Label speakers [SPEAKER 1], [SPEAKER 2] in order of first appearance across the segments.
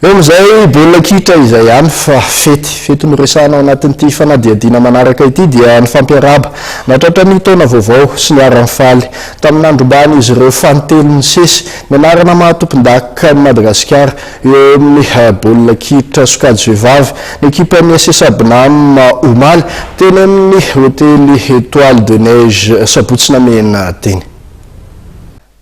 [SPEAKER 1] Eo amin'izay baolina kitra izay ihany fa fety. Fety noresahana ao anatin'ity fanadihadiana manaraka ity dia ny fampiarahaba nahatratra ny taona vaovao sy niara-nifaly tamin'ny nandrombahan'izy ireo fanintelony nisesy ny anarana maha tompondaka an'i Madagasikara eo amin'ny baolina kitra sokajy vehivavy ny ekipan'ny SSABNAM omaly teny amin'ny hotely Etoile de Neige Sabotsy Namehana teny.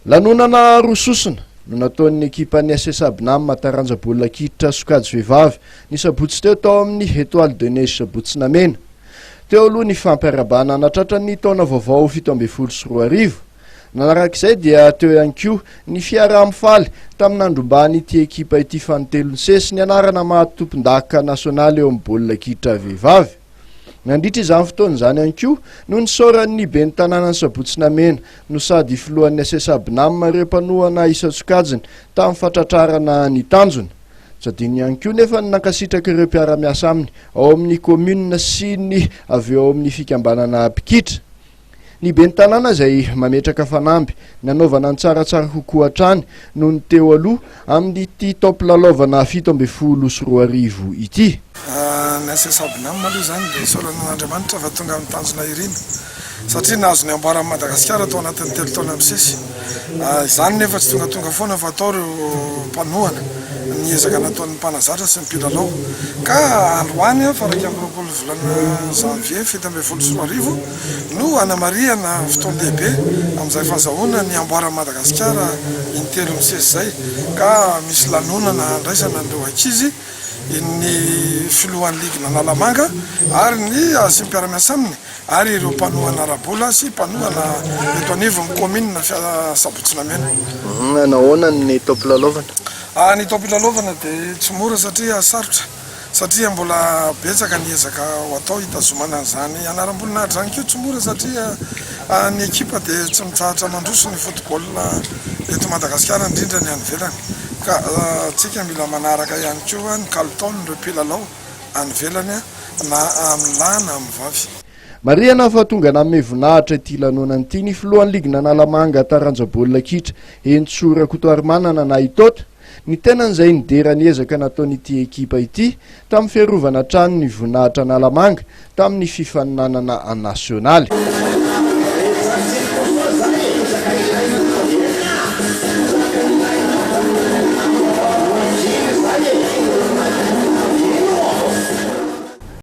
[SPEAKER 1] Lanonana roa sosona no nataon'ny ekipan'ny SSABNAM taranja baolina kitra sokajy vehivavy ny sabotsy teo tao amin'ny Etoile de Neige Sabotsy Namehana. Teo aloha ny fampiarahabana nahatratra ny taona vaovao 2017. Nanaraka izay dia teo ihany koa ny fiaraha-mifaly tamin'ny nandrombahan'ity ekipa ity fanintelony sesy ny anarana maha tompondaka nasionaly eo amin'ny baolina kitra vehivavy. Nandritra izany fotoana izany ihany koa no nisaoran'ny ben'ny tanànan'i Sabotsy Namehana no sady filohan'ny SSABNAM ireo mpanohana isan-tsokajiny tamin'ny fatratrarana ny tanjona. Tsy adino ihany koa nefa ny nankasitraka ireo mpiara-miasa aminy ao amin'ny kaominina sy ny avy eo amin'ny fikambanana mpikitra. Ny ben'ny tanàna izay mametraka fanamby ny hanaovana ny tsaratsara kokoa hatrany noho ny teo aloha amin'ity taom-pilalaovana 2017 ity.
[SPEAKER 2] Ny SSABNAM aloha izany dia isaorana an'Andriamanitra fa tonga amin'ny tanjona irina satria nahazo ny amboaran'i Madagasikara tao anatin'ny 3 taona misesy. Izany nefa tsy tongatonga foana fa atao ireo mpanohana ny ezaka nataon'ny mpanazatra sy ny mpilalao ka androany faha 21 volana janvier 2017 no hanamarihana fotoan-dehibe amin'izay fahazahoana ny amboaran'i Madagasikara intelo misesy izay ka misy lanonana handraisana an'ireo ankizy, ny filohan'ny ligin'Analamanga ary ny sy ny mpiara-miasa aminy ary ireo mpanohana ara-bola sy mpanohana eto anivon'ny kaominina Sabotsy Namehana.
[SPEAKER 1] Nahoana ny taom-pilalaovana?
[SPEAKER 2] Ny taom-pilalaovana dia tsy mora satria sarotra. satria mbola betsaka ny ezaka ho atao hitazomana an'izany anaram-boninahitra izany koa tsy mora satria ny ekipa dia tsy mitsahatra mandroso ny football eto Madagasikara indrindra ny any ivelany ka tsika mila manaraka ihany koa ny kalitaon'ireo mpilalao any ivelany na amin'ny lahy na amin'ny vavy.
[SPEAKER 1] Marihana fa tonga nanome voninahitra ity lanonana ity ny filohan'ny ligin'Analamanga taranja baolina kitra, Henintsoa Rakotoarimanana na i Tota. Ny tenany izay nidera ny ezaka nataon'ity ekipa ity tamin'ny fiarovana hatrany ny voninahitra Analamanga tamin'ny fifaninanana nasionaly.